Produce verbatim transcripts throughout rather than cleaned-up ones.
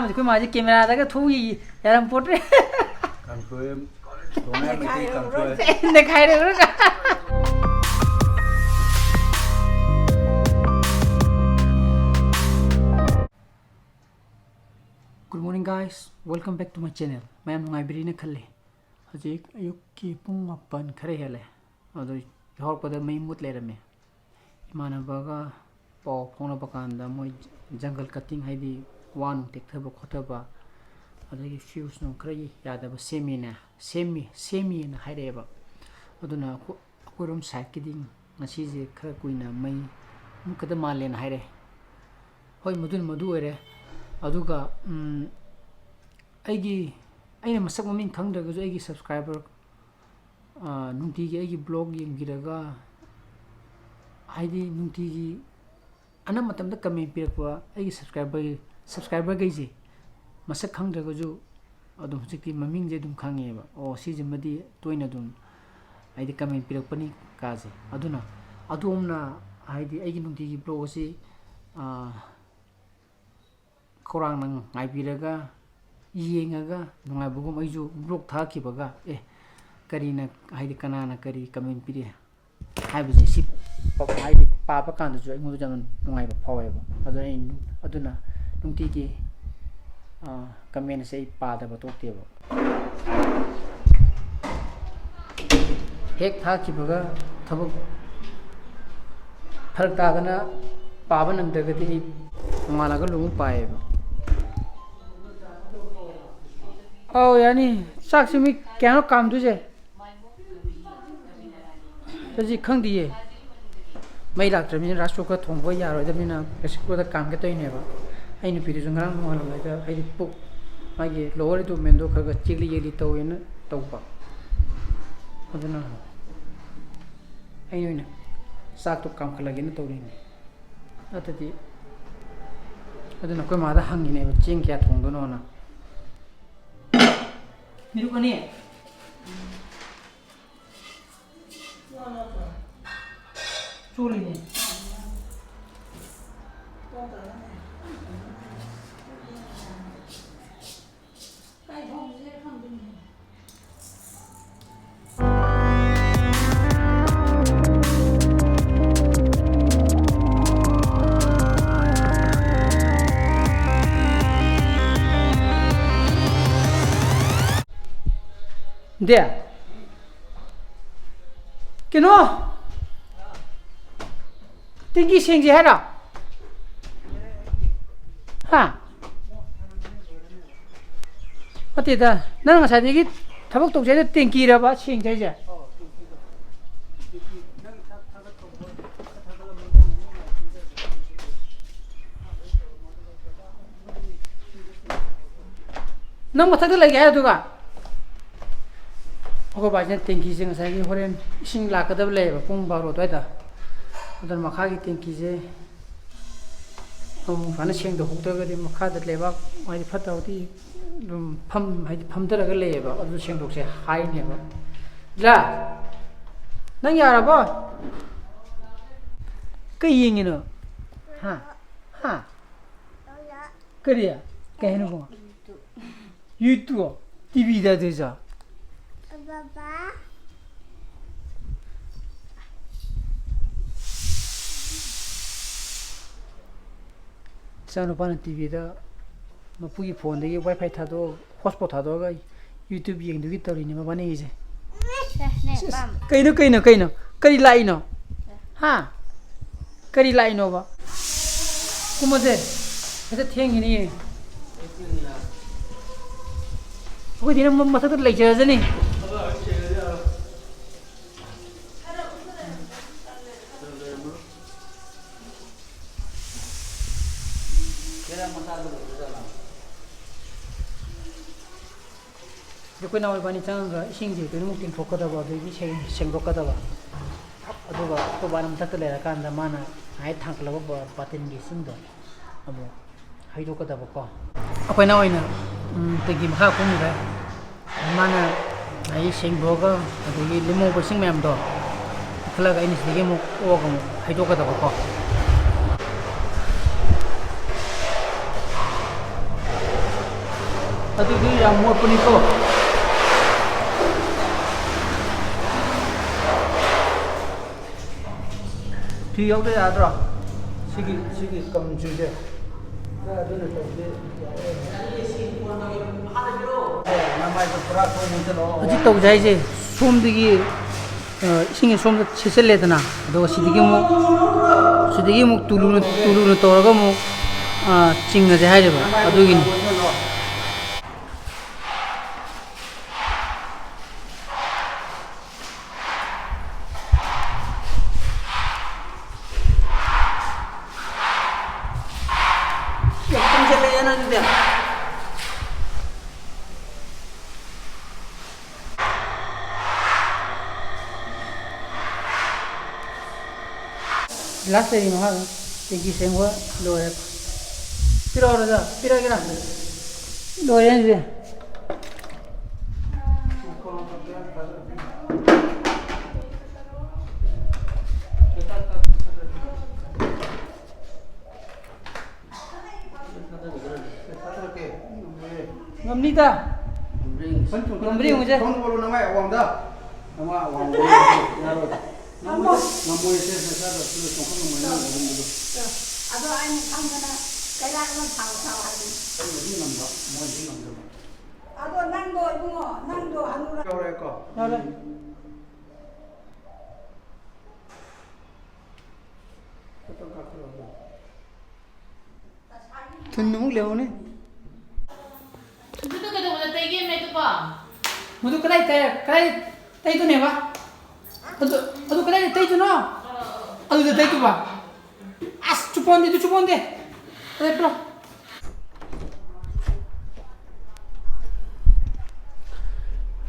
ꯑꯩꯈꯣꯏ ꯃꯥꯁꯦ ꯀꯦꯃꯦꯔꯥꯗꯒ ꯊꯣꯛꯏ, ꯌꯥꯔꯝꯄꯣꯠꯇ꯭ꯔꯦ꯫ ꯀꯥꯡꯁꯣꯏ ꯊꯣꯡꯉꯦ, ꯃꯩꯇꯩ ꯀꯥꯡꯁꯣꯏ꯫ ꯅꯩꯈꯥꯏꯔꯨꯔꯒ꯫ Good morning, guys. Welcome back to my channel. ꯃꯌꯥꯝ ꯅꯨꯡꯉꯥꯏꯕꯤꯔꯤꯅ ꯈꯜꯂꯤ꯫ ꯍꯧꯖꯤꯛ ꯑꯌꯨꯛꯀꯤ ꯄꯨꯡ ꯃꯥꯄꯟ ꯈꯔ ꯍꯦꯜꯂꯦ꯫ ꯑꯗꯣ ꯌꯥꯍꯧꯔꯛꯄꯗ ꯃꯩ ꯃꯨꯠ ꯂꯩꯔꯝꯃꯦ꯫ ꯏꯃꯥꯟꯅꯕꯒ ꯄꯥꯎ ꯐꯥꯎꯅꯕ ꯀꯥꯟꯗ ꯃꯣꯏ ꯖꯪꯒꯜ ꯀꯠꯇꯤꯡ, ꯍꯥꯏꯗꯤ ꯋꯥ ꯅꯨꯡ ꯇꯦꯛꯊꯕ ꯈꯣꯠꯊꯕ, ꯑꯗꯒꯤ ꯐ꯭ꯌꯨꯁ ꯅꯨꯡ ꯈꯔ ꯌꯥꯗꯕ ꯁꯦꯝꯃꯤꯅ, ꯁꯦꯝꯃꯤ, ꯁꯦꯝꯃꯤꯅ ꯍꯥꯏꯔꯛꯑꯦꯕ꯫ ꯑꯗꯨꯅ ꯑꯩꯈꯣꯏ, ꯑꯩꯈꯣꯏꯔꯣꯝ ꯁꯥꯏꯠꯀꯤꯗꯤ ꯉꯁꯤꯁꯦ ꯈꯔ ꯀꯨꯏꯅ ꯃꯩ ꯃꯨꯠꯀꯗ ꯃꯥꯜꯂꯦꯅ ꯍꯥꯏꯔꯛꯑꯦ꯫ ꯍꯣꯏ, ꯃꯗꯨꯅ ꯃꯗꯨ ꯑꯣꯏꯔꯦ꯫ ꯑꯗꯨꯒ, ꯎꯝ, ꯑꯩꯒꯤ, ꯑꯩꯅ ꯃꯁꯛ ꯃꯃꯤꯡ ꯈꯪꯗ꯭ꯔꯒꯁꯨ ꯑꯩꯒꯤ ꯁꯕꯁꯀ꯭ꯔꯥꯏꯕꯔ, ꯑ, ꯅꯨꯡꯇꯤꯒꯤ ꯑꯩꯒꯤ ꯕ꯭ꯂꯣꯒ ꯌꯦꯡꯕꯤꯔꯒ, ꯍꯥꯏꯗꯤ ꯅꯨꯡꯇꯤꯒꯤ ꯑꯅꯝꯕ ꯃꯇꯝꯗ ꯀꯃꯦꯟ ꯄꯤꯔꯛꯄ ꯑꯩꯒꯤ ꯁꯕꯁꯀ꯭ꯔꯥꯏꯕꯔ, ꯁꯕꯁꯀ꯭ꯔꯥꯏꯕꯔꯈꯩꯁꯦ ꯃꯁꯛ ꯈꯪꯗ꯭ꯔꯒꯁꯨ ꯑꯗꯨꯝ ꯍꯧꯖꯤꯛꯇꯤ ꯃꯃꯤꯡꯁꯦ ꯑꯗꯨꯝ ꯈꯪꯉꯦꯕ꯫ ꯑꯣ, ꯁꯤꯁꯤꯃꯗꯤ ꯇꯣꯏꯅ ꯑꯗꯨꯝ ꯍꯥꯏꯗꯤ ꯀꯃꯦꯟ ꯄꯤꯔꯛꯄꯅꯤ ꯀꯥꯁꯦ꯫ ꯑꯗꯨꯅ ꯑꯗꯣꯝꯅ ꯍꯥꯏꯗꯤ ꯑꯩꯒꯤ ꯅꯨꯡꯇꯤꯒꯤ ꯕ꯭ꯂꯣꯒ ꯑꯁꯤ, ꯑ, ꯈꯧꯔꯥꯡꯅ ꯉꯥꯏꯕꯤꯔꯒ, ꯌꯦꯡꯉꯒ ꯅꯨꯡꯉꯥꯏꯕꯒꯨꯝ ꯑꯩꯁꯨ ꯕ꯭ꯂꯣꯒ ꯊꯥꯒꯠꯈꯤꯕꯒ, ꯑꯦ, ꯀꯔꯤꯅ, ꯍꯥꯏꯗꯤ ꯀꯅꯥꯅ ꯀꯔꯤ ꯀꯃꯦꯟ ꯄꯤꯔꯤ ꯍꯥꯏꯕꯁꯦ ꯁꯤ ꯄ-, ꯍꯥꯏꯗꯤ ꯄꯥꯕ ꯀꯥꯟꯗꯁꯨ ꯑꯩꯉꯣꯟꯗ ꯌꯥꯝꯅ ꯅꯨꯡꯉꯥꯏꯕ ꯐꯥꯎꯋꯦꯕ꯫ ꯑꯗꯨꯅ ꯑꯩ, ꯑꯗꯨꯅ ꯅꯨꯡꯇꯤꯒꯤ, ꯑ, ꯀꯃꯦꯟ ꯑꯁꯦ ꯑꯩ ꯄꯥꯗꯕ ꯇꯣꯛꯇꯦꯕ꯫ ꯍꯦꯛ ꯊꯥꯈꯤꯕꯒ ꯊꯕꯛ ꯐꯔꯛ ꯇꯥꯗꯅ ꯄꯥꯕ ꯅꯪꯗ꯭ꯔꯒꯗꯤ ꯑꯩ ꯅꯣꯡꯉꯥꯜꯂꯒ ꯂꯣꯏꯅ ꯄꯥꯏꯌꯦꯕ꯫ ꯑꯧ, ꯌꯥꯅꯤ꯫ ꯆꯥꯛꯁꯤ ꯃꯤ ꯀꯌꯥꯅꯣ ꯀꯥꯝꯗꯣꯏꯁꯦ? ꯍꯧꯖꯤꯛ ꯈꯪꯗꯤꯌꯦ꯫ ꯃꯩ ꯂꯥꯛꯇ꯭ꯔꯕꯅꯤꯅ ꯔꯥꯏꯁ ꯀꯨꯀꯔ ꯊꯣꯡꯕ ꯌꯥꯔꯣꯏꯗꯕꯅꯤꯅ ꯔꯥꯏꯁ ꯀꯨꯀꯔꯗ ꯀꯥꯝꯒꯦ ꯇꯧꯔꯤꯅꯦꯕ꯫ ꯑꯩ ꯅꯨꯄꯤꯗꯨꯁꯨ ꯉꯔꯥꯡ ꯅꯣꯡꯉꯥꯜꯂꯝꯗꯥꯏꯗ ꯍꯥꯏꯗꯤ ꯄꯨꯛ, ꯃꯥꯒꯤ ꯂꯣꯋꯔ ꯑꯦꯕꯗꯣꯃꯦꯟꯗꯣ ꯈꯔ ꯈꯔ ꯆꯦꯛꯂꯤ ꯆꯦꯛꯂꯤ ꯇꯧꯋꯦꯅ ꯇꯧꯕ꯫ ꯑꯗꯨꯅ ꯑꯩꯅ ꯑꯣꯏꯅ ꯆꯥꯛꯇꯣ ꯀꯥꯝꯈꯠꯂꯒꯦꯅ ꯇꯧꯔꯤꯅꯦ꯫ ꯅꯠꯇ꯭ꯔꯗꯤ, ꯑꯗꯨꯅ ꯑꯩꯈꯣꯏ ꯃꯥꯗ ꯍꯪꯉꯤꯅꯦꯕ, ꯆꯦꯡ ꯀꯌꯥ ꯊꯣꯡꯗꯣꯏꯅꯣꯅ꯫ ꯃꯤꯔꯨꯛ ꯑꯅꯤ꯫ ꯆꯣꯠꯂꯤꯅꯦ꯫ ꯗꯦ, ꯀꯩꯅꯣ, ꯇꯦꯡꯀꯤ ꯁꯦꯡꯁꯦ ꯍꯥꯏꯔꯣ? ꯍꯥ? ꯅꯠꯇꯦꯗ, ꯅꯪ ꯉꯁꯥꯏꯗꯒꯤ ꯊꯕꯛ ꯇꯧꯁꯦ ꯍꯥꯏꯗꯣ ꯇꯦꯡꯀꯤꯔꯕ ꯁꯦꯡꯁꯦ ꯍꯥꯏꯁꯦ? ꯅꯪ ꯃꯊꯛꯇ ꯂꯩꯒꯦ ꯍꯥꯏ ꯑꯗꯨꯒ? ꯑꯩꯈꯣꯏ ꯕꯥꯁꯤꯅ ꯇꯦꯡꯀꯤꯁꯦ ꯉꯁꯥꯏꯒꯤ ꯍꯣꯔꯦꯟ ꯏꯁꯤꯡ ꯂꯥꯛꯀꯗꯕ ꯂꯩꯌꯦꯕ, ꯄꯨꯡ ꯕꯥꯔꯣ ꯑꯗꯨꯋꯥꯏꯗ꯫ ꯑꯗꯨꯅ ꯃꯈꯥꯒꯤ ꯇꯦꯡꯀꯤꯁꯦ ꯑꯃꯨꯛ ꯐꯖꯅ ꯁꯦꯡꯗꯣꯛꯍꯧꯗ꯭ꯔꯒꯗꯤ ꯃꯈꯥꯗ ꯂꯩꯕꯥꯛ ꯍꯥꯏꯗꯤ ꯐꯠꯇ ꯍꯥꯎꯊꯤ ꯑꯗꯨꯝ ꯐꯝ-, ꯍꯥꯏꯗꯤ ꯐꯝꯊꯔꯒ ꯂꯩꯌꯦꯕ, ꯑꯗꯨ ꯁꯦꯡꯗꯣꯛꯁꯦ ꯍꯥꯏꯅꯦꯕ꯫ ꯏꯂꯥ, ꯅꯪ ꯌꯥꯔꯕꯣ? ꯀꯩ ꯌꯦꯡꯉꯤꯅꯣ? ꯍꯥ? ꯍꯥ? ꯀꯔꯤ? ꯀꯩ ꯍꯥꯏꯅꯣ ꯕꯨꯡꯉꯣ? YouTube꯫ ꯇꯤꯚꯤꯗ ꯑꯗꯨꯁꯨ? ꯕꯕꯥ꯫ ꯏꯆꯥꯅꯨꯄꯥꯅ ꯇꯤꯚꯤꯗ ꯃꯄꯨꯒꯤ ꯐꯣꯟꯗꯒꯤ WiFi ꯊꯥꯗꯣꯛꯑꯒ, hotspot ꯊꯥꯗꯣꯛꯑꯒ YouTube ꯌꯦꯡꯗꯨꯒꯤ ꯇꯧꯔꯤꯅꯦ ꯃꯕꯥꯅꯤꯒꯤꯁꯦ꯫ ꯁꯦ, ꯅꯦ, ꯏꯁ, ꯄꯥꯝ꯫ ꯀꯩꯅꯣ, ꯀꯩꯅꯣ, ꯀꯩꯅꯣ? ꯀꯔꯤ ꯂꯥꯛꯏꯅꯣ? ꯍꯥ? ꯀꯔꯤ ꯂꯥꯛꯏꯅꯣꯕ? ꯀꯨꯝꯃꯁꯦ꯫ ꯍꯦꯛꯇ ꯊꯦꯡꯈꯤꯅꯤꯌꯦ꯫ ꯑꯩꯈꯣꯏꯗꯤ ꯅꯪ ꯃꯊꯛꯇ ꯂꯩꯖꯔꯖꯅꯤ꯫ ꯑꯩꯈꯣꯏ ꯏꯅꯥꯎ ꯏꯕꯥꯅꯤ ꯆꯪꯉꯒ ꯏꯁꯤꯡꯁꯦ ꯂꯣꯏꯅꯃꯛ ꯇꯤꯡꯊꯣꯛꯀꯗꯕ, ꯑꯗꯒꯤ ꯁꯦꯡ-, ꯁꯦꯡꯗꯣꯛꯀꯗꯕ꯫ ꯑꯗꯨꯒ ꯑꯩꯈꯣꯏ ꯕꯥꯅ ꯃꯊꯛꯇ ꯂꯩꯔꯀꯥꯟꯗ ꯃꯥꯅ ꯉꯁꯥꯏ ꯊꯥꯡꯒꯠꯂꯕ ꯕ-, ꯕꯥꯇꯤꯟꯒꯤ ꯏꯁꯤꯡꯗꯣ ꯑꯃꯨꯛ ꯍꯩꯗꯣꯛꯀꯗꯕꯀꯣ꯫ ꯑꯩꯈꯣꯏꯅ ꯑꯣꯏꯅ, ꯎꯝ, ꯇꯦꯡꯀꯤ ꯃꯈꯥ ꯀꯨꯝꯈ꯭ꯔꯦ꯫ ꯃꯥꯅ ꯑꯩ ꯁꯦꯡꯗꯣꯛꯑꯒ ꯑꯗꯒꯤ ꯂꯦꯝꯍꯧꯕ ꯏꯁꯤꯡ ꯃꯌꯥꯝꯗꯣ ꯄꯨꯈꯠꯂꯒ ꯑꯩꯅ ꯁꯤꯗꯒꯤ ꯑꯃꯨꯛ ꯑꯣꯛꯑꯒ ꯑꯃꯨꯛ ꯍꯩꯗꯣꯛꯀꯗꯕꯀꯣ꯫ ꯑꯗꯨꯗꯤ ꯌꯥꯝ ꯃꯣꯠꯄꯅꯤꯀꯣ꯫ ꯐꯤ ꯌꯥꯎꯗ ꯌꯥꯗ꯭ꯔꯣ? ꯁꯤꯒꯤ, ꯁꯤꯒꯤ ꯀꯝ ꯃꯆꯨꯁꯦ꯫ ꯑꯗꯨꯅ ꯇꯧꯗꯦ꯫ ꯌꯥꯔꯦ꯫ ꯍꯧꯖꯤꯛ ꯇꯧꯖꯦ ꯍꯥꯏꯁꯦ, ꯁꯣꯝꯗꯒꯤ, ꯑ, ꯏꯁꯤꯡꯁꯦ ꯁꯣꯝꯗ ꯁꯤꯠꯆꯜꯂꯦꯗꯅ, ꯑꯗꯨꯒ ꯁꯤꯗꯒꯤ ꯑꯃꯨꯛ, ꯁꯤꯗꯒꯤ ꯑꯃꯨꯛ ꯇꯨꯂꯨꯅ, ꯇꯨꯂꯨꯅ ꯇꯧꯔꯒ ꯑꯃꯨꯛ, ꯑ, ꯆꯤꯡꯉꯁꯦ ꯍꯥꯏꯔꯤꯕ, ꯑꯗꯨꯒꯤꯅꯤ꯫ ꯌꯥꯝ ꯀꯨꯡꯁꯜꯂꯛꯑꯦꯅ ꯑꯗꯨꯗꯤ꯫ ꯒꯤꯂꯥꯁ ꯂꯩꯔꯤ ꯃꯈꯥꯗ꯫ ꯇꯦꯡꯀꯤ ꯁꯦꯡꯕ ꯂꯣꯏꯔꯦ꯫ ꯄꯤꯔꯛꯑꯣ ꯔꯣꯖꯥ, ꯄꯤꯔꯛꯑꯒꯦꯔꯥ? ꯂꯣꯏꯔꯦ ꯑꯗꯨꯗꯤ꯫ ꯉꯝꯅꯤꯗ꯫ ꯉꯝꯕ꯭ꯔꯥ ꯌꯦꯡꯉꯨꯁꯦ꯫ ꯊꯣꯡ ꯂꯣꯜꯂꯣ, ꯅꯃꯥꯏ ꯑꯋꯥꯡꯗ꯫ ꯅꯃꯥꯏ ꯑꯋꯥꯡꯗ꯫ ꯌꯥꯔꯣꯏ꯫ ꯉꯝꯃꯣ꯫ ꯉꯝꯃꯣꯏ, ꯁꯦ, ꯅꯆꯥꯗꯣ ꯁꯤꯗ ꯆꯣꯡꯈꯠ ꯉꯝꯃꯣꯏ, ꯅꯪ ꯑꯗꯨꯒꯨꯝꯕꯗꯣ꯫ ꯑꯗꯣ ꯑꯩꯅ ꯈꯪꯗꯅ ꯀꯩꯔꯥꯛꯅ ꯊꯥꯎ ꯊꯥꯎ ꯍꯥꯏꯕꯅꯤ꯫ ꯑꯩꯅꯗꯤ ꯉꯝꯕ, ꯃꯣꯏꯗꯤ ꯉꯝꯗꯕ꯫ ꯑꯗꯣ ꯅꯪꯗꯣ ꯏꯕꯨꯡꯉꯣ, ꯅꯪꯗꯣ ꯍꯅꯨꯔ- ꯌꯥꯎꯔꯦꯀꯣ? ꯌꯥꯎꯔꯦ꯫ ꯊꯨꯟ ꯑꯃꯨꯛ ꯂꯦꯡꯉꯨꯅꯦ꯫ ꯑꯗꯨꯗ ꯀꯩꯗꯧꯕꯗ ꯇꯩꯒꯦ, ꯃꯦꯠꯇꯨꯀꯣ? ꯃꯗꯨ ꯀꯗꯥꯏ ꯇꯩ-, ꯀꯗꯥꯏ ꯇꯩꯗꯣꯏꯅꯦꯕ? ꯑꯗꯨ, ꯑꯗꯨ ꯀꯗꯥꯏꯗ ꯇꯩꯗꯣꯏꯅꯣ? ꯑꯗꯨꯗ ꯇꯩꯗꯣꯏꯕ? ꯑꯁ, ꯆꯨꯄꯣꯟꯗꯦ, ꯑꯗꯨ ꯆꯨꯄꯣꯟꯗꯦ꯫ ꯑꯗꯩ ꯄꯤꯔꯣ꯫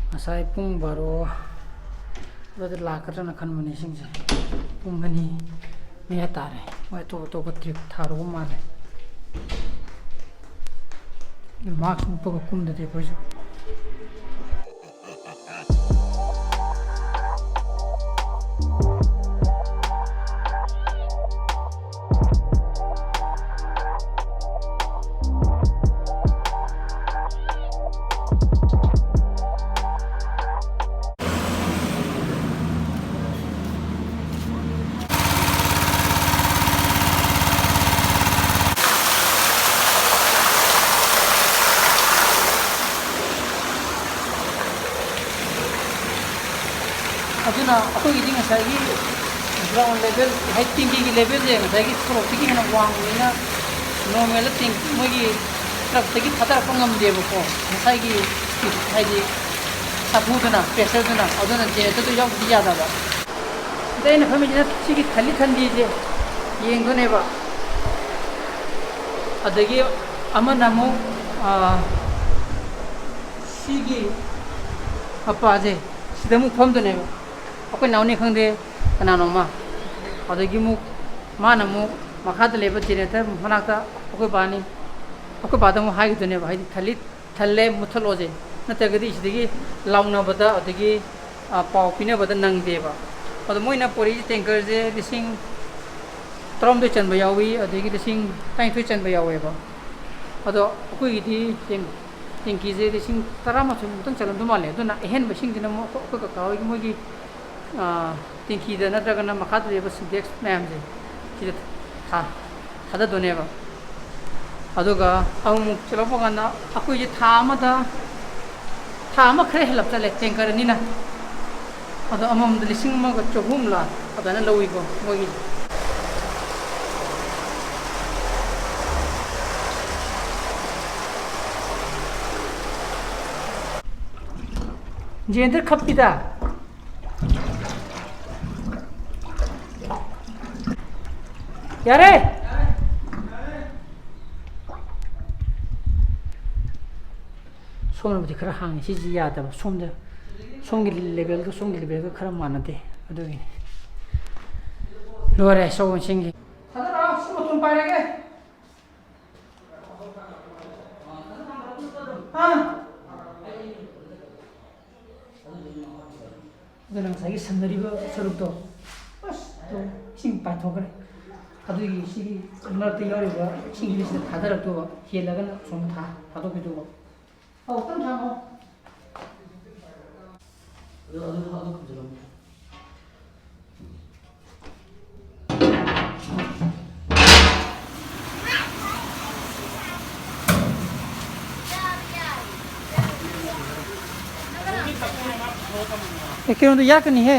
ꯉꯁꯥꯏ ꯄꯨꯡ ꯕꯥꯔꯣ ꯑꯗꯨꯋꯥꯏꯗ ꯂꯥꯛꯀꯗ꯭ꯔꯅ ꯈꯟꯕꯅꯦ ꯏꯁꯤꯡꯁꯦ꯫ ꯄꯨꯡ ꯑꯅꯤ ꯃꯌꯥ ꯇꯥꯔꯦ꯫ ꯃꯣꯏ ꯑꯇꯣꯞ ꯑꯇꯣꯞꯄ ꯇ꯭ꯔꯤꯞ ꯊꯥꯔꯨꯕ ꯃꯥꯜꯂꯦ꯫ ꯃꯥꯛꯁ ꯎꯞꯄꯒ ꯀꯨꯝꯗꯗꯤ ꯑꯩꯈꯣꯏꯁꯨ꯫ ꯑꯗꯨꯅ ꯑꯩꯈꯣꯏꯒꯤꯗꯤ ꯉꯁꯥꯏꯒꯤ ground level, ꯍꯥꯏꯗꯤ ꯇꯦꯡꯀꯤꯒꯤ levelꯁꯦ ꯉꯁꯥꯏꯒꯤ ꯁꯣꯔꯣꯛꯇꯒꯤ ꯍꯦꯟꯅ ꯋꯥꯡꯕꯅꯤꯅ, normalꯗ ꯇꯦꯡ-, ꯃꯣꯏꯒꯤ truckꯇꯒꯤ ꯊꯥꯗꯔꯛꯄ ꯉꯝꯗꯦꯕꯀꯣ꯫ ꯉꯁꯥꯏꯒꯤ, ꯍꯥꯏꯗꯤ ꯁꯥꯐꯨꯗꯨꯅ, pressureꯗꯨꯅ, ꯑꯗꯨꯅ generatorꯗꯨ ꯌꯥꯎꯗꯗꯤ ꯌꯥꯗꯕ꯫ ꯑꯗ ꯑꯩꯅ ꯐꯝꯃꯤꯁꯤꯅ ꯁꯤꯒꯤ ꯊꯜꯂꯤ ꯊꯟꯗꯦꯁꯦ ꯌꯦꯡꯗꯣꯏꯅꯦꯕ꯫ ꯑꯗꯒꯤ ꯑꯃꯅ ꯑꯃꯨꯛ, ꯑꯥ, ꯁꯤꯒꯤ ꯃꯄꯥꯁꯦ, ꯁꯤꯗ ꯑꯃꯨꯛ ꯐꯝꯗꯣꯏꯅꯦꯕ꯫ ꯑꯩꯈꯣꯏ ꯅꯥꯎꯅꯤ ꯈꯪꯗꯦ, ꯀꯅꯥꯅꯣꯃ꯫ ꯑꯗꯒꯤ ꯑꯃꯨꯛ ꯃꯥꯅ ꯑꯃꯨꯛ ꯃꯈꯥꯗ ꯂꯩꯕ generator ꯃꯅꯥꯛꯇ ꯑꯩꯈꯣꯏ ꯕꯥꯅꯤ, ꯑꯩꯈꯣꯏ ꯕꯥꯗ ꯑꯃꯨꯛ ꯍꯥꯏꯈꯤꯗꯣꯏꯅꯦꯕ, ꯍꯥꯏꯗꯤ ꯊꯜꯂꯤ, ꯊꯜꯂꯦ, ꯃꯨꯠꯊꯠꯂꯣꯁꯦ, ꯅꯠꯇ꯭ꯔꯒꯗꯤ ꯁꯤꯗꯒꯤ ꯂꯥꯎꯅꯕꯗ, ꯑꯗꯒꯤ, ꯑ, ꯄꯥꯎ ꯄꯤꯅꯕꯗ ꯅꯪꯗꯦꯕ꯫ ꯑꯗꯣ ꯃꯣꯏꯅ ꯄꯣꯔꯛꯏꯁꯦ tankerꯁꯦ ꯂꯤꯁꯤꯡ ꯇꯔꯥꯍꯨꯝꯗꯣꯏ ꯆꯟꯕ ꯌꯥꯎꯏ, ꯑꯗꯒꯤ ꯂꯤꯁꯤꯡ ꯇꯔꯥꯅꯤꯊꯣꯏ ꯆꯟꯕ ꯌꯥꯎꯋꯦꯕ꯫ ꯑꯗꯣ ꯑꯩꯈꯣꯏꯒꯤꯗꯤ ꯇꯦꯡ-, ꯇꯦꯡꯀꯤꯁꯦ ꯂꯤꯁꯤꯡ ꯇꯔꯥꯃꯥꯊꯣꯏꯃꯨꯛꯇꯪ ꯆꯜꯂꯝꯗꯧ ꯃꯥꯜꯂꯦ꯫ ꯑꯗꯨꯅ ꯑꯍꯦꯟꯕꯁꯤꯡꯁꯤꯅ ꯑꯃꯨꯛ ꯑꯩꯈꯣꯏ, ꯑꯩꯈꯣꯏ ꯀꯀꯥ ꯍꯣꯏꯒꯤ ꯃꯣꯏꯒꯤ, ꯑ, ꯇꯦꯡꯀꯤꯗ ꯅꯠꯇ꯭ꯔꯒꯅ ꯃꯈꯥꯗ ꯂꯩꯕ Sintex ꯃꯌꯥꯝꯁꯦ ꯁꯤꯗ ꯊꯥ-, ꯊꯥꯗꯗꯣꯏꯅꯦꯕ꯫ ꯑꯗꯨꯒ ꯑꯃꯨꯛ ꯆꯠꯂꯛꯄ ꯀꯥꯟꯗ ꯑꯩꯈꯣꯏꯁꯦ ꯊꯥ ꯑꯃꯗ, ꯊꯥ ꯑꯃ ꯈꯔ ꯍꯦꯜꯂꯞ ꯆꯠꯂꯦ tanker ꯑꯅꯤꯅ꯫ ꯑꯗꯣ ꯑꯃꯃꯝꯗ ꯂꯤꯁꯤꯡ ꯑꯃꯒ ꯆꯍꯨꯝꯂ ꯑꯗꯨꯃꯥꯏꯅ ꯂꯧꯏꯀꯣ ꯃꯣꯏꯒꯤ꯫ Generator ꯈꯞꯄꯤꯗ꯫ ꯌꯥꯔꯦ꯫ ꯁꯣꯝꯅꯕꯨꯗꯤ ꯈꯔ ꯍꯥꯡꯉꯤ, ꯁꯤꯁꯤ ꯌꯥꯗꯕ꯫ ꯁꯣꯝꯗ, ꯁꯣꯝꯒꯤ levelꯒ ꯁꯣꯝꯒꯤ levelꯒ ꯈꯔ ꯃꯥꯟꯅꯗꯦ, ꯑꯗꯨꯒꯤꯅꯤ꯫ ꯂꯣꯏꯔꯦ, ꯁꯣꯝ ꯁꯤꯡꯒꯤ꯫ ꯊꯥꯗꯔꯛꯑꯣ, ꯁꯤ ꯃꯇꯣꯟ ꯄꯥꯏꯔꯒꯦ꯫ ꯑꯥ꯫ ꯑꯗꯨꯅ ꯉꯁꯥꯏꯒꯤ ꯁꯝꯅꯔꯤꯕ ꯁꯔꯨꯛꯇꯣ, ꯑꯁ, ꯇꯣ, ꯏꯁꯤꯡ ꯄꯥꯏꯊꯣꯛꯈ꯭ꯔꯦ꯫ ꯑꯗꯨꯒꯤ ꯁꯤꯒꯤ ꯃꯔꯛꯇ ꯌꯥꯎꯔꯤꯕ ꯏꯁꯤꯡꯁꯤꯅ ꯁꯤꯗ ꯊꯥꯗꯔꯛꯇꯧꯕ, ꯍꯦꯜꯂꯒꯅ ꯁꯣꯝꯗ ꯊꯥ-, ꯊꯥꯗꯣꯛꯈꯤꯗꯧꯕ꯫ ꯑꯧ, ꯈꯤꯇꯪ ꯊꯥꯡꯉꯣ꯫ ꯑꯗꯨ, ꯑꯗꯨ, ꯑꯗꯨ ꯈꯨꯝꯖꯤꯜꯂꯝꯃꯣ꯫ ꯑꯦ, ꯀꯩꯅꯣꯗꯣ ꯌꯥꯛꯀꯅꯤꯍꯦ꯫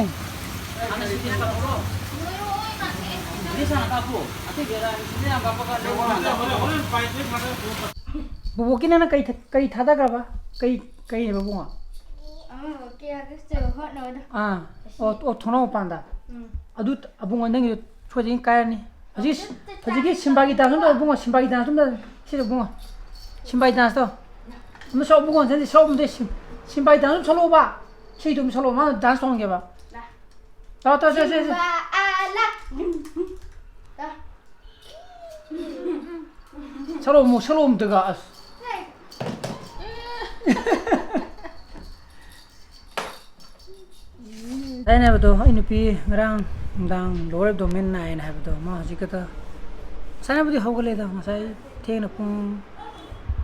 ꯕꯣꯕꯣꯛꯀꯤ ꯅꯪꯅ ꯀꯩ ꯊ-, ꯀꯩ ꯊꯥꯗꯈ꯭ꯔꯕ? ꯀꯩ, ꯀꯩꯅꯦꯕ ꯕꯨꯡꯉꯣ? ꯑꯃ ꯀꯦ ꯑꯥꯔ ꯑꯦꯁ ꯍꯣꯠꯅꯕꯗꯣ꯫ ꯑꯥ꯫ ꯑꯣ, ꯑꯣ, ꯊꯣꯡꯅꯥꯎ ꯃꯄꯥꯟꯗ꯫ ꯎꯝ꯫ ꯑꯗꯨ ꯇ-, ꯑꯕꯨꯡꯉꯣ, ꯅꯪꯒꯤꯗꯣ ꯁꯣꯏꯗꯅ ꯀꯥꯏꯔꯅꯤ꯫ ꯍꯧꯖꯤꯛ, ꯍꯧꯖꯤꯛꯀꯤ ꯁꯤꯝꯕꯥꯒꯤ ꯗꯥꯟꯁ ꯑꯃ ꯇꯧ, ꯏꯕꯨꯡꯉꯣ, ꯁꯤꯝꯕꯥꯒꯤ ꯗꯥꯟꯁ ꯑꯃ ꯇꯧ꯫ ꯁꯤꯗ, ꯏꯕꯨꯡꯉꯣ, ꯁꯤꯝꯕꯥꯒꯤ ꯗꯥꯟꯁꯇꯣ꯫ ꯑꯃ ꯁꯛꯑꯣ, ꯏꯕꯨꯡꯉꯣ, ꯅꯪꯗꯤ ꯁꯛꯑꯣ, ꯑꯝꯇ ꯁꯤꯝ-, ꯁꯤꯝꯕꯥꯒꯤ ꯗꯥꯟꯁ ꯑꯃ ꯁꯛꯂꯛꯑꯣꯕ꯫ ꯏꯁꯩꯗꯣ ꯑꯃ ꯁꯛꯂꯛꯑꯣ, ꯃꯥꯅ ꯗꯥꯟꯁ ꯇꯧꯍꯟꯒꯦꯕ꯫ ꯂꯥ꯫ ꯇꯥꯎ, ꯇꯥꯎ, ꯁꯦ, ꯁꯦ, ꯁꯦ꯫ ꯁꯤꯝꯕꯥ ꯑꯥ ꯂꯥ꯫ ꯇꯥ꯫ ꯁꯛꯂꯛꯑꯣ, ꯑꯃꯨꯛ ꯁꯛꯂꯛꯑꯣ, ꯑꯝꯇꯒ, ꯑꯁ꯫ ꯍꯦ꯫ ꯑꯩꯅ ꯍꯥꯏꯕꯗꯣ, ꯑꯩ ꯅꯨꯄꯤ ꯉꯔꯥꯡ ꯅꯨꯡꯗꯥꯡ ꯂꯣꯋꯔ ꯑꯦꯕꯗꯣꯃꯦꯟ ꯅꯥꯏꯅ ꯍꯥꯏꯕꯗꯣ, ꯃꯥ ꯍꯧꯖꯤꯛ ꯈꯛꯇ, ꯉꯁꯥꯏꯅꯕꯨꯗꯤ ꯍꯧꯒꯠꯂꯦꯗ, ꯉꯁꯥꯏ ꯊꯦꯡꯅ ꯄꯨꯡ,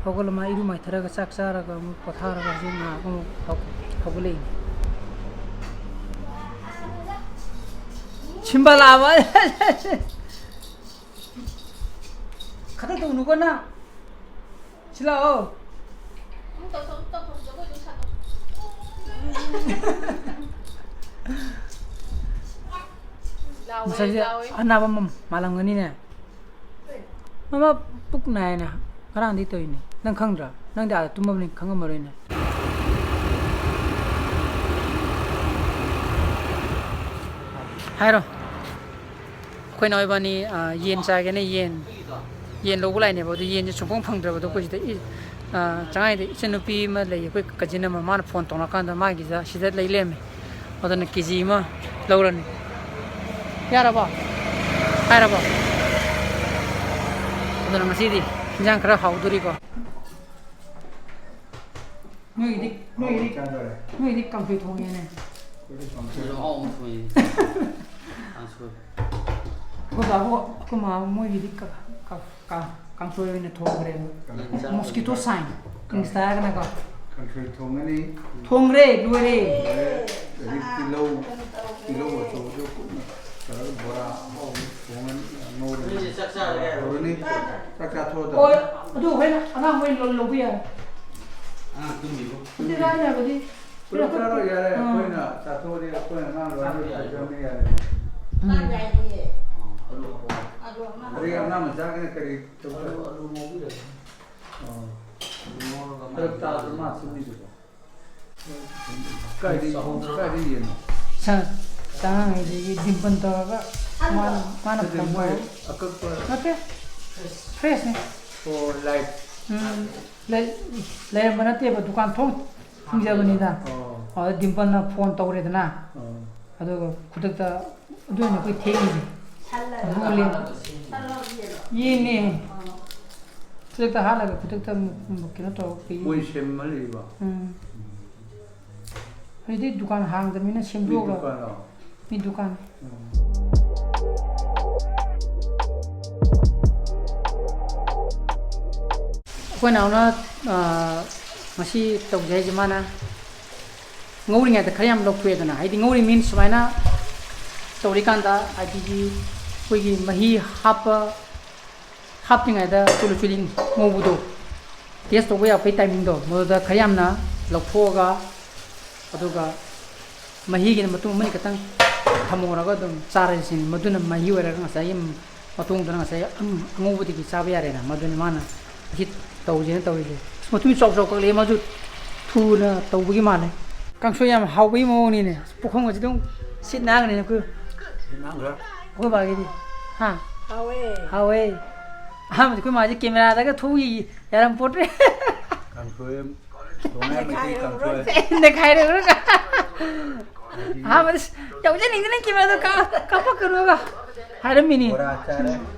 ꯍꯧꯒꯠꯂ ꯃꯥ ꯏꯔꯨ ꯃꯥꯏꯊꯔꯒ ꯆꯥꯛ ꯆꯥꯔꯒ ꯑꯃꯨꯛ ꯄꯣꯊꯥꯔꯒ ꯍꯧꯖꯤꯛ ꯉꯥꯏꯍꯥꯛ ꯑꯃꯨꯛ ꯍꯧ-, ꯍꯧꯒꯠꯂꯛꯏꯅꯦ꯫ ꯁꯤꯝꯕꯥ ꯂꯥꯛꯑꯕ? ꯈꯗꯔ ꯇꯧꯅꯨꯀꯣ ꯅꯪ꯫ ꯁꯤ ꯂꯥꯛꯑꯣ꯫ ꯑꯃꯨꯛ ꯇꯧꯊꯣꯛ, ꯑꯃꯨꯛ ꯇꯧꯊꯣꯛ, ꯖꯒꯣꯏ ꯑꯗꯨꯝ ꯁꯥꯊꯣꯛ꯫ ꯂꯥꯎꯋꯦ, ꯃꯁꯛꯁꯦ ꯂꯥꯎꯋꯦ꯫ ꯑꯅꯥꯕ ꯑꯃ ꯃꯥꯜꯂꯝꯒꯅꯤꯅꯦ꯫ ꯃꯃꯥ ꯄꯨꯛ ꯅꯥꯏꯅ ꯉꯔꯥꯡꯗꯤ ꯇꯧꯔꯤꯅꯦ꯫ ꯅꯪ ꯈꯪꯗ꯭ꯔꯥ? ꯅꯪꯗꯤ ꯑꯥꯗ ꯇꯨꯝꯃꯕꯅꯤ, ꯈꯪꯉꯝꯃꯔꯣꯏꯅꯦ꯫ ꯍꯥꯏꯔꯣ꯫ ꯑꯩꯈꯣꯏ ꯅꯥꯎ ꯏꯕꯥꯅꯤ, ꯑ, ꯌꯦꯟ ꯆꯥꯒꯦꯅ ꯌꯦꯟ, ꯌꯦꯟ ꯂꯧꯕ ꯂꯥꯛꯏꯅꯦꯕ꯫ ꯑꯗꯨ ꯌꯦꯟꯁꯦ ꯁꯨꯡꯐꯪ ꯐꯪꯗ꯭ꯔꯕꯗꯣ ꯑꯩꯈꯣꯏ ꯁꯤꯗ ꯏ-, ꯑ, ꯆꯉꯥꯏꯗ ꯏꯆꯟꯅꯨꯄꯤ ꯑꯃ ꯂꯩ, ꯑꯩꯈꯣꯏ ꯀꯖꯤꯟ ꯑꯃ, ꯃꯥꯅ ꯐꯣꯟ ꯇꯧꯔꯀꯥꯟꯗ ꯃꯥꯒꯤꯗ ꯁꯤꯗ ꯂꯩ ꯂꯩꯔꯝꯃꯦ꯫ ꯑꯗꯨꯅ ꯀꯦ ꯖꯤ ꯑꯃ ꯂꯧꯔꯅꯤ꯫ ꯌꯥꯔꯕꯣ? ꯍꯥꯏꯔꯕꯣ? ꯑꯗꯨꯅ ꯉꯁꯤꯗꯤ ꯏꯟꯖꯥꯡ ꯈꯔ ꯍꯥꯎꯗꯣꯔꯤꯀꯣ꯫ ꯅꯣꯏꯒꯤꯗꯤ, ꯅꯣꯏꯒꯤꯗꯤ, ꯆꯥꯗꯣꯔꯦ꯫ ꯅꯣꯏꯒꯤꯗꯤ ꯀꯥꯡꯁꯣꯏ ꯊꯣꯡꯉꯦꯅꯦ꯫ ꯑꯩꯈꯣꯏꯗꯤ ꯀꯥꯡꯁꯣꯏ꯫ ꯃꯍꯥꯎ ꯑꯃ ꯊꯣꯡꯉꯦ꯫ ꯀꯥꯡꯁꯣꯏ꯫ ꯑꯩꯈꯣꯏ ꯕꯥꯕꯨ, ꯑꯩꯈꯣꯏ ꯃꯥ ꯃꯣꯏꯒꯤꯗꯤ ꯀ-, ꯀ-, ꯀ-, ꯀꯥꯡꯁꯣꯏ ꯑꯣꯏꯅ ꯊꯣꯡꯈ꯭ꯔꯦꯕ꯫ ꯀꯥꯡꯁꯣꯏ꯫ Mosquito sign, ꯏꯪꯂꯤꯁꯇ ꯍꯥꯏꯔꯒꯅꯀꯣ꯫ ꯀꯥꯡꯁꯣꯏ ꯊꯣꯡꯉꯅꯤ꯫ ꯊꯣꯡꯈ꯭ꯔꯦ, ꯂꯣꯏꯔꯦ꯫ ꯂꯣꯏꯔꯦ꯫ ꯑꯗꯒꯤ ꯇꯤꯜꯍꯧ, ꯇꯤꯜꯍꯧ ꯑꯆꯧꯕꯗꯣ ꯀꯨꯞꯅ ꯇꯧꯔꯒ ꯕꯣꯔꯥ ꯑꯍꯥꯎꯕ ꯊꯣꯡꯉꯅꯤ, ꯉꯧꯔꯅꯤ꯫ ꯅꯣꯏꯁꯦ ꯆꯥꯛ ꯆꯥꯔꯒꯦ ꯍꯥꯏꯔꯣ? ꯍꯧꯔꯅꯤ꯫ ꯆꯥꯛ ꯆꯥꯊꯣꯛꯑ ꯍꯣꯏ, ꯊꯝꯃꯦ꯫ ꯑꯗꯨ ꯍꯣꯔꯦꯟ ꯑꯉꯥꯡ ꯍꯣꯏ ꯂꯧ-, ꯂꯧꯕ ꯌꯥꯔꯦ꯫ ꯑꯉꯥꯡ ꯇꯨꯝꯃꯤꯕꯣ? ꯅꯠꯇꯦ, ꯂꯥꯏꯔꯕꯗꯤ꯫ ꯄꯨꯂꯞ ꯆꯥꯔꯣ ꯌꯥꯔꯦ, ꯑꯥ꯫ ꯑꯩꯈꯣꯏꯅ ꯆꯥꯊꯣꯛꯑꯗꯤ ꯑꯩꯈꯣꯏ ꯑꯉꯥꯡ ꯂꯣꯏꯅ ꯆꯥꯕ ꯌꯥꯏ꯫ ꯆꯥꯖꯕꯅꯤ ꯌꯥꯔꯦ꯫ ꯎꯝ꯫ ꯑꯗꯒꯤ ꯑꯉꯥꯡ ꯃꯆꯥꯒꯤꯅ ꯀꯔꯤ ꯇꯧꯕ? ꯑꯣ꯫ ꯐꯔꯛ ꯇꯥꯗ꯭ꯔꯣ ꯃꯥ ꯁꯤꯟꯕꯤꯗꯨꯕꯣ? ꯀꯥꯏꯗꯩ, ꯀꯥꯏꯗꯩ ꯌꯦꯟꯅꯣ? ꯁꯥ, ꯆꯥꯡ ꯍꯥꯏꯁꯤꯒꯤ ꯗꯤꯝꯄꯜ ꯇꯧꯔꯒ ꯃꯥꯅ, ꯃꯥꯅ ꯅꯠꯇꯦ, ꯐꯣꯟ ꯃꯣꯏ ꯇꯧꯔꯒ꯫ ꯑꯀꯛꯄ ꯅꯠꯇꯦ꯫ ꯐ꯭ꯔꯦꯁꯅꯦ꯫ ꯑꯣ, ꯂꯥꯏꯐ꯫ ꯎꯝ꯫ ꯂꯩ-, ꯂꯩꯔꯝꯕ ꯅꯠꯇꯦꯕ, ꯗꯨꯀꯥꯟ ꯊꯣꯡ ꯊꯤꯡꯖꯕꯅꯤꯗ꯫ ꯑꯣ꯫ ꯑꯗ ꯗꯤꯝꯄꯜꯅ ꯐꯣꯟ ꯇꯧꯔꯦꯗꯅ꯫ ꯑꯣ꯫ ꯑꯗꯨꯒ ꯈꯨꯗꯛꯇ ꯑꯗꯨꯅ ꯑꯩꯈꯣꯏ ꯊꯦꯡꯉꯤꯁꯦ꯫ ꯁꯜꯂꯒ ꯔꯨꯂꯦ꯫ ꯁꯜꯂꯒ ꯌꯦꯜꯂꯣ? ꯌꯦꯟꯅꯦ꯫ ꯑꯥ꯫ ꯈꯨꯗꯛꯇ ꯍꯥꯠꯂꯒ ꯈꯨꯗꯛꯇ ꯑꯃꯨꯛ ꯀꯩꯅꯣ ꯇꯧꯔꯛꯄꯤ꯫ ꯃꯣꯏ ꯁꯦꯝꯃꯜꯂꯤꯕ? ꯎꯝ꯫ ꯍꯧꯖꯤꯛꯇꯤ ꯗꯨꯀꯥꯟ ꯍꯥꯡꯗꯕꯅꯤꯅ ꯃꯤ ꯁꯦꯝꯗꯣꯛꯑꯒ꯫ ꯗꯨꯀꯥꯟꯂꯣ? ꯃꯤ ꯗꯨꯀꯥꯟ꯫ ꯎꯝ꯫ ꯑꯩꯈꯣꯏ ꯅꯥꯎꯅ, ꯑꯥ, ꯉꯁꯤ ꯇꯧꯖꯩ ꯍꯥꯏꯁꯦ ꯃꯥꯅ ꯉꯧꯔꯤꯉꯩꯗ ꯈꯔ ꯌꯥꯝ ꯂꯧꯊꯣꯛꯑꯦꯗꯅ, ꯍꯥꯏꯗꯤ ꯉꯧꯔꯤ ꯃꯤꯟꯁ ꯁꯨꯃꯥꯏꯅ ꯇꯧꯔꯤꯀꯥꯟꯗ, ꯍꯥꯏꯗꯤ ꯑꯩꯈꯣꯏꯒꯤ ꯃꯍꯤ ꯍꯥꯞꯄ, ꯍꯥꯞꯇ꯭ꯔꯤꯉꯩꯗ ꯆꯨꯂꯨ ꯆꯨꯂꯤ ꯉꯧꯕꯗꯣ, ꯇꯦꯁ ꯇꯧꯕ ꯌꯥꯕꯒꯤ ꯇꯥꯏꯃꯤꯡꯗꯣ, ꯃꯗꯨꯗ ꯈꯔ ꯌꯥꯝꯅ ꯂꯧꯊꯣꯛꯑꯒ, ꯑꯗꯨꯒ ꯃꯍꯤꯒꯤꯅ ꯃꯇꯨꯝ ꯑꯃꯅꯤ ꯈꯛꯇꯪ ꯊꯝꯍꯧꯔꯒ ꯑꯗꯨꯝ ꯆꯥꯔꯁꯤ ꯁꯤꯅꯤ꯫ ꯃꯗꯨꯅ ꯃꯍꯤ ꯑꯣꯏꯔꯒ ꯉꯁꯥꯏꯒꯤ ꯃꯇꯣꯡꯗꯨꯅ ꯉꯁꯥꯏ ꯑꯉꯧꯕꯗꯒꯤ ꯆꯥꯕ ꯌꯥꯔꯦꯅ꯫ ꯃꯗꯨꯅꯤ ꯃꯥꯅ ꯉꯁꯤ ꯇꯧꯁꯦꯅ ꯇꯧꯔꯤꯁꯦ꯫ ꯑꯁ, ꯃꯇꯨꯝ ꯆꯥꯎ ꯆꯥꯎ ꯀꯛꯂꯛꯑꯦ꯫ ꯃꯥꯁꯨ ꯊꯨꯅ ꯇꯧꯕꯒꯤ ꯃꯥꯜꯂꯦ꯫ ꯀꯥꯡꯁꯣꯏ ꯌꯥꯝ ꯍꯥꯎꯕꯒꯤ ꯃꯑꯣꯡꯅꯤꯅꯦ꯫ ꯄꯨꯈꯝꯒꯁꯦ ꯑꯗꯨꯝ ꯁꯤꯠ ꯅꯥꯟꯈ꯭ꯔꯦꯅꯦ ꯑꯩꯈꯣꯏ꯫ ꯁꯤꯠ ꯅꯥꯟꯈ꯭ꯔꯦ꯫ ꯑꯩꯈꯣꯏ ꯕꯥꯒꯤꯗꯤ꯫ ꯍꯥ? ꯍꯥꯎꯋꯦ꯫ ꯍꯥꯎꯋꯦ꯫ ꯑꯍꯥꯟꯕꯗꯤ ꯑꯩꯈꯣꯏ ꯃꯥꯁꯦ ꯀꯦꯃꯦꯔꯥꯗꯒ ꯊꯣꯛꯏ ꯌꯥꯔꯝꯄꯣꯠꯇ꯭ꯔꯦ꯫ ꯀꯥꯡꯁꯣꯏ ꯊꯣꯡꯉꯦ, ꯃꯩꯇꯩ ꯀꯥꯡꯁꯣꯏ꯫ ꯅꯩꯈꯥꯏꯔꯨꯔꯒ꯫ ꯍꯥꯏꯗꯤ ꯑꯍꯥꯟꯕꯗ ꯌꯥꯎꯖꯅꯤꯡꯗꯅ ꯀꯦꯃꯦꯔꯥꯗꯣ ꯀꯥ-, ꯀꯥꯞꯄꯛꯀꯅꯣꯒ ꯍꯥꯏꯔꯝꯃꯤꯅꯤ꯫ ꯕꯣꯔꯥ ꯆꯥꯔꯦ,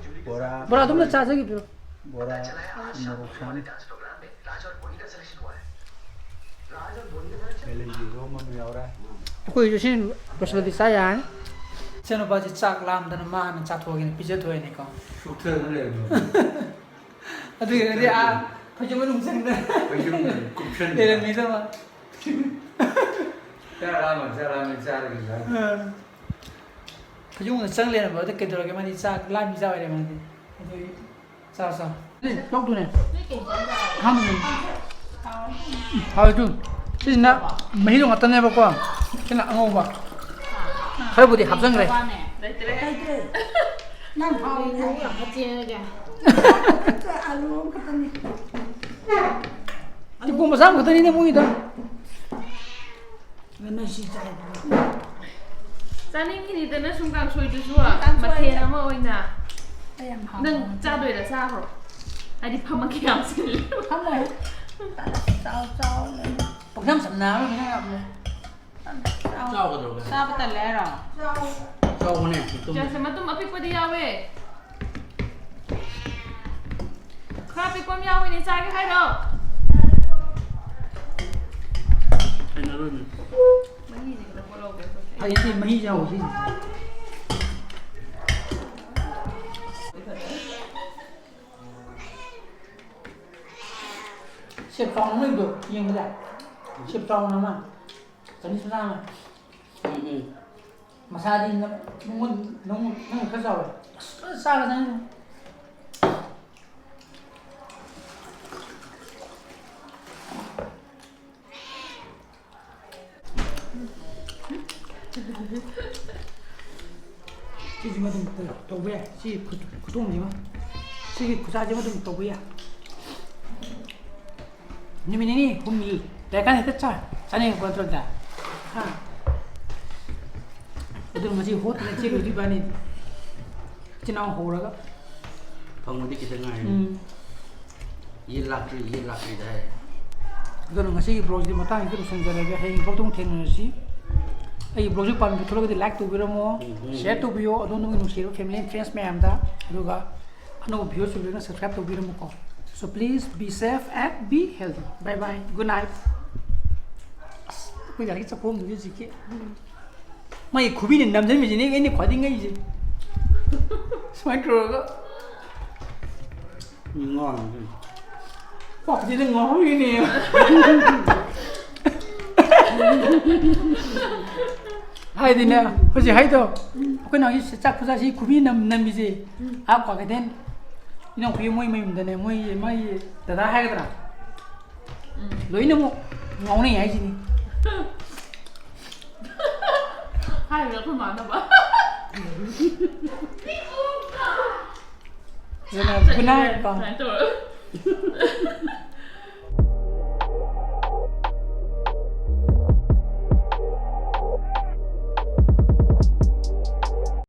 ꯕꯣꯔꯥ꯫ ꯕꯣꯔꯥ ꯑꯗꯨꯝꯅ ꯆꯥꯖꯈꯤꯕꯤꯔꯣ꯫ ꯕꯣꯔꯥ, ꯃꯣꯔꯣꯛ ꯁꯥꯅ꯫ ꯕꯦꯂꯦꯟꯗ꯭ꯔꯤ ꯏꯔꯣꯝꯕ ꯑꯃ ꯌꯥꯎꯔꯦ꯫ ꯑꯩꯈꯣꯏꯁꯨ ꯁꯤ ꯂꯣꯏꯁꯤꯜꯂꯗꯤ ꯆꯥ ꯌꯥꯔꯅꯤ꯫ ꯏꯆꯟꯅꯨꯄꯥꯁꯦ ꯆꯥꯛ ꯂꯥꯝꯗꯅ ꯃꯥ ꯍꯥꯟꯅ ꯆꯥꯊꯣꯛꯑꯒꯦꯅ ꯄꯤꯖꯊꯣꯛꯑꯦꯅꯦꯀꯣ꯫ ꯆꯣꯛꯊꯗꯅ ꯂꯩꯔꯝꯃꯦ꯫ ꯑꯗꯨꯒꯤꯗꯤ ꯑꯥ ꯐꯩꯖꯨꯞ ꯃꯅꯨꯡ ꯆꯪꯗꯅ ꯐꯩꯖꯨꯞ ꯀꯨꯞꯁꯟꯗꯅ꯫ ꯂꯩꯔꯝꯃꯤꯗ ꯃꯥ꯫ ꯆꯥꯛ ꯂꯥꯝꯃ, ꯆꯥꯛ ꯂꯥꯝꯃ ꯆꯥꯔꯒꯦ ꯍꯥꯏ꯫ ꯑꯥ꯫ ꯐꯩꯖꯨꯞꯗ ꯆꯪ ꯂꯩꯔꯝꯕ ꯑꯗꯨ ꯀꯩꯗꯧꯔꯒꯦ? ꯃꯥꯗꯤ ꯆꯥꯛ ꯂꯥꯝꯃꯤ ꯆꯥ ꯑꯣꯏꯔꯦ ꯃꯥꯗꯤ꯫ ꯑꯗꯨꯒꯤ ꯆꯥꯎ, ꯆꯥꯎ꯫ ꯑꯦ, ꯆꯧꯗꯨꯅꯦ꯫ ꯑꯍꯥꯟꯕꯗꯅꯦ꯫ ꯍꯥꯎꯋꯦ ꯑꯗꯨ꯫ ꯁꯤꯁꯤꯅ ꯃꯍꯤꯗꯣ ꯉꯥꯛꯇꯅꯦꯕꯀꯣ꯫ ꯁꯤꯅ ꯑꯉꯧꯕ꯫ ꯈꯔꯕꯨꯗꯤ ꯍꯥꯞꯆꯟꯈ꯭ꯔꯦ꯫ ꯂꯩꯇ꯭ꯔꯦ꯫ ꯅꯪ ꯍꯥꯎꯅꯦ꯫ ꯑꯥꯂꯨ ꯑꯃꯈꯛꯇꯅꯤ꯫ ꯇꯤꯄꯨ ꯃꯆꯥ ꯑꯃꯈꯛꯇꯅꯤꯅꯦ ꯃꯣꯏꯒꯤꯗꯣ꯫ ꯉꯟꯅ ꯁꯤ ꯆꯥꯏ꯫ ꯆꯥꯅꯤꯡꯉꯤꯅꯤꯗꯅ ꯁꯨꯝ ꯀꯥꯡꯁꯣꯏꯗꯨꯁꯨ ꯀꯥꯡꯁꯣꯏ꯫ ꯃꯊꯦꯜ ꯑꯃ ꯑꯣꯏꯅ꯫ ꯑꯩ ꯌꯥꯝ ꯍꯥꯎ꯫ ꯅꯪ ꯆꯥꯗꯣꯏꯔꯥ ꯆꯥꯈ꯭ꯔꯣ꯫ ꯍꯥꯏꯗꯤ ꯐꯝꯃꯒꯦ ꯌꯥꯝ ꯁꯤꯜꯂꯦ꯫ ꯐꯝꯃꯣꯏ꯫ ꯆꯥꯎ ꯆꯥꯎ ꯂꯩ꯫ ꯄꯪꯆꯝ ꯆꯝꯅ ꯑꯃ ꯃꯤꯅ ꯌꯥꯝꯅ꯫ ꯆꯥꯎ꯫ ꯆꯥꯎꯒꯗꯧꯔꯒꯦ꯫ ꯆꯥꯕ ꯇꯜꯂꯦ ꯍꯥꯏꯔꯣ? ꯆꯥꯎ꯫ ꯆꯥꯎꯕꯅꯦ, ꯃꯇꯨꯝ꯫ ꯆꯥꯁꯦ, ꯃꯇꯨꯝ ꯑꯄꯤꯛꯄꯗꯤ ꯌꯥꯎꯋꯦ꯫ ꯈꯔ ꯑꯄꯤꯛꯄ ꯑꯃ ꯌꯥꯎꯋꯤꯅꯦ, ꯆꯥꯒꯦ ꯍꯥꯏꯔꯣ? ꯍꯩꯅꯔꯣꯏꯅꯦ꯫ ꯃꯍꯤꯁꯦ ꯈꯤꯇꯪ ꯀꯣꯠꯍꯧꯒꯦ ꯑꯩꯈꯣꯏ꯫ ꯍꯧꯖꯤꯛꯇꯤ ꯃꯍꯤ ꯌꯥꯎꯕ ꯁꯤꯁꯦ꯫ ꯁꯦꯞ ꯆꯥꯎꯅ ꯂꯩꯕꯗꯣ ꯌꯦꯡꯕꯗ꯫ ꯁꯦꯞ ꯆꯥꯎꯅ ꯑꯃ꯫ ꯆꯅꯤ ꯆꯅꯥ ꯑꯃ꯫ ꯎꯝ, ꯎꯝ꯫ ꯃꯁꯥꯗꯤ ꯅꯪ-, ꯅꯪꯉꯣꯟ-, ꯅꯪꯉꯣꯟ-, ꯅꯪꯅ ꯈꯔ ꯆꯥꯎꯋꯦ꯫ ꯑꯁ, ꯐꯖꯅ ꯆꯥꯔ ꯆꯥꯅꯤꯡꯉꯤ꯫ ꯁꯤꯁꯤꯃ ꯑꯗꯨꯝ ꯇꯧꯕ ꯌꯥꯏ꯫ ꯁꯤ ꯈꯨ-, ꯈꯨꯊꯣꯡꯁꯤꯃ꯫ ꯁꯤꯒꯤ ꯈꯨꯆꯥꯁꯤꯃ ꯑꯗꯨꯝ ꯇꯧꯕ ꯌꯥꯏ꯫ ꯅꯨꯃꯤꯠ ꯅꯤꯅꯤ ꯍꯨꯝꯅꯤ ꯂꯩꯔꯀꯥꯟꯗ ꯍꯦꯛꯇ ꯆꯥ-, ꯆꯥꯅꯤꯡꯉꯛꯄ ꯅꯠꯇ꯭ꯔꯣ, ꯗꯥ? ꯍꯥ? ꯑꯗꯨꯅ ꯉꯁꯤ ꯍꯣꯠꯇꯅ ꯆꯦꯜꯂꯨꯗꯣꯏ ꯏꯕꯥꯅꯤ꯫ ꯏꯆꯤꯟ ꯏꯅꯥꯎ ꯍꯧꯔꯒ꯫ ꯐꯪꯕꯗꯤ ꯈꯤꯇꯪ ꯉꯥꯏꯔꯦ꯫ ꯎꯝ꯫ ꯌꯦꯟ ꯂꯥꯛꯇ꯭ꯔꯤ, ꯌꯦꯟ ꯂꯥꯛꯇ꯭ꯔꯤꯗ ꯍꯥꯏ꯫ ꯑꯗꯨꯅ ꯉꯁꯤꯒꯤ vlogꯁꯤꯗꯤ ꯃꯇꯥꯡꯁꯤꯗ ꯂꯣꯏꯁꯤꯟꯖꯔꯒꯦ꯫ ꯍꯌꯦꯡ vlogꯇ ꯑꯃꯨꯛ ꯊꯦꯡꯅꯔꯁꯤ꯫ ꯑꯩꯒꯤ vlogꯁꯤ ꯄꯥꯝꯕꯤꯕ ꯊꯣꯛꯂꯒꯗꯤ like ꯇꯧꯕꯤꯔꯝꯃꯣ, ꯎꯝ, ꯎꯝ, share ꯎꯝ꯫ ꯇꯧꯕꯤꯌꯣ ꯑꯗꯣꯝꯒꯤ ꯅꯨꯡꯁꯤꯔꯕ family and friends ꯃꯌꯥꯝꯗ꯫ ꯑꯗꯨꯒ ꯑꯅꯧꯕ viewers ꯑꯣꯏꯕꯤꯔꯒꯅ subscribe ꯇꯧꯕꯤꯔꯝꯃꯨꯀꯣ꯫ So please be safe and be healthy. Bye bye. Good night. ꯑꯁ, ꯑꯩꯈꯣꯏ ꯗꯥꯒꯤ ꯆꯥꯛꯈꯣꯝꯗꯨꯗꯤ ꯍꯧꯖꯤꯛꯀꯤ꯫ ꯃꯥꯒꯤ ꯈꯨꯕꯤꯅ ꯅꯝꯁꯤꯟꯕꯁꯤꯅꯦ ꯑꯩꯅ ꯈ꯭ꯋꯥꯏꯗꯒꯤ ꯉꯛꯏꯁꯦ꯫ ꯁꯨꯃꯥꯏꯅ ꯇꯧꯔꯒ꯫ ꯃꯤ ꯉꯥꯎꯔꯤꯅꯤ ꯀꯩꯅꯣ꯫ ꯄꯥꯛꯁꯤꯗ ꯉꯥꯎꯔꯤꯅꯦ꯫ ꯍꯥꯏꯗꯤꯅꯦ, ꯍꯧꯖꯤꯛ ꯍꯥꯏꯗꯣ, ꯑꯩꯈꯣꯏꯅ ꯍꯧꯖꯤꯛ ꯆꯥꯛ ꯈꯨꯆꯥꯁꯤ ꯈꯨꯕꯤ ꯅꯝ-, ꯅꯝꯃꯤꯁꯦ꯫ ꯑꯥ ꯀ꯭ꯋꯥꯀꯩꯊꯦꯜ ꯏꯅꯥꯎꯄꯤ ꯃꯣꯏ ꯃꯌꯨꯝꯗꯅꯦ, ꯃꯣꯏ, ꯃꯣꯏ ꯗꯗꯥ ꯍꯥꯏꯒꯗ꯭ꯔꯥ? ꯎꯝ꯫ ꯂꯣꯏꯅꯃꯛ ꯉꯥꯎꯅꯩ ꯍꯥꯏꯁꯤꯅꯤ꯫ ꯍꯥꯏꯔꯤꯕ ꯑꯩꯈꯣꯏ ꯃꯥꯟꯅꯕ꯫ ꯑꯗꯨꯅ ꯒꯨꯅꯥꯏꯀꯣ꯫ ꯁꯨꯃꯥꯏꯅ ꯇꯧꯔ